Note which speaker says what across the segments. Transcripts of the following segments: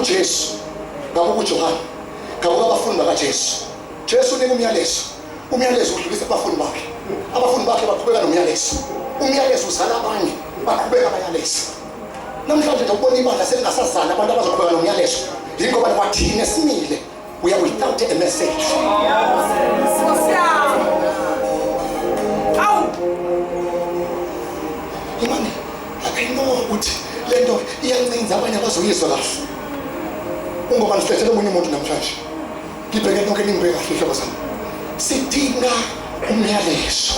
Speaker 1: uJesu, ngabuka uJohane, ngabuka abafundi bakaJesu. Jesu unika umyalezo, umyalezo udlulisa kubafundi bakhe, abafundi bakhe baqhubeka nomyalezo, umyalezo uzala abanye, baqhubeka bayaleza. Namhlanje nje ukubona ibandla selingasazali abantu abazoqhubeka nomyalezo, yingoba kwathina simile, we are without a message. Imani, I know ukuthi lento iyancinza abanye abazoyizwa kahle. Ungoba ngihlethele omunye umuntu namhlanje. Ngibheke nonke ningibheke kahle hlobo sami. Sidinga umyalezo.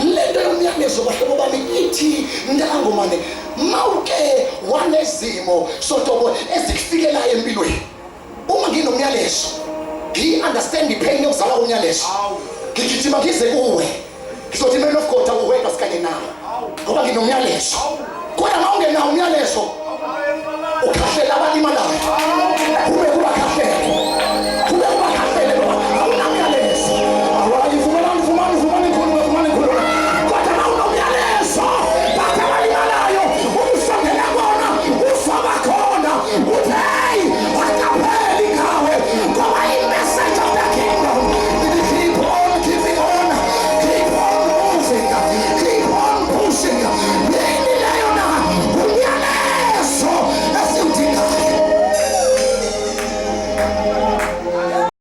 Speaker 1: Lento yomyalezo bahlobo bami ithi ntangomane mawuke wanezimo sotobo ezikufikelayo empilweni. Uma nginomyalezo ngiyi-understand ipain yokuzala umyalezo. Ngigijima ngize kuwe. Ngizothi man of God awuwedwa sikanye nawe. Ngoba nginomyalezo. Kodwa mawungenawo umyalezo ukhahlela abalimalayo.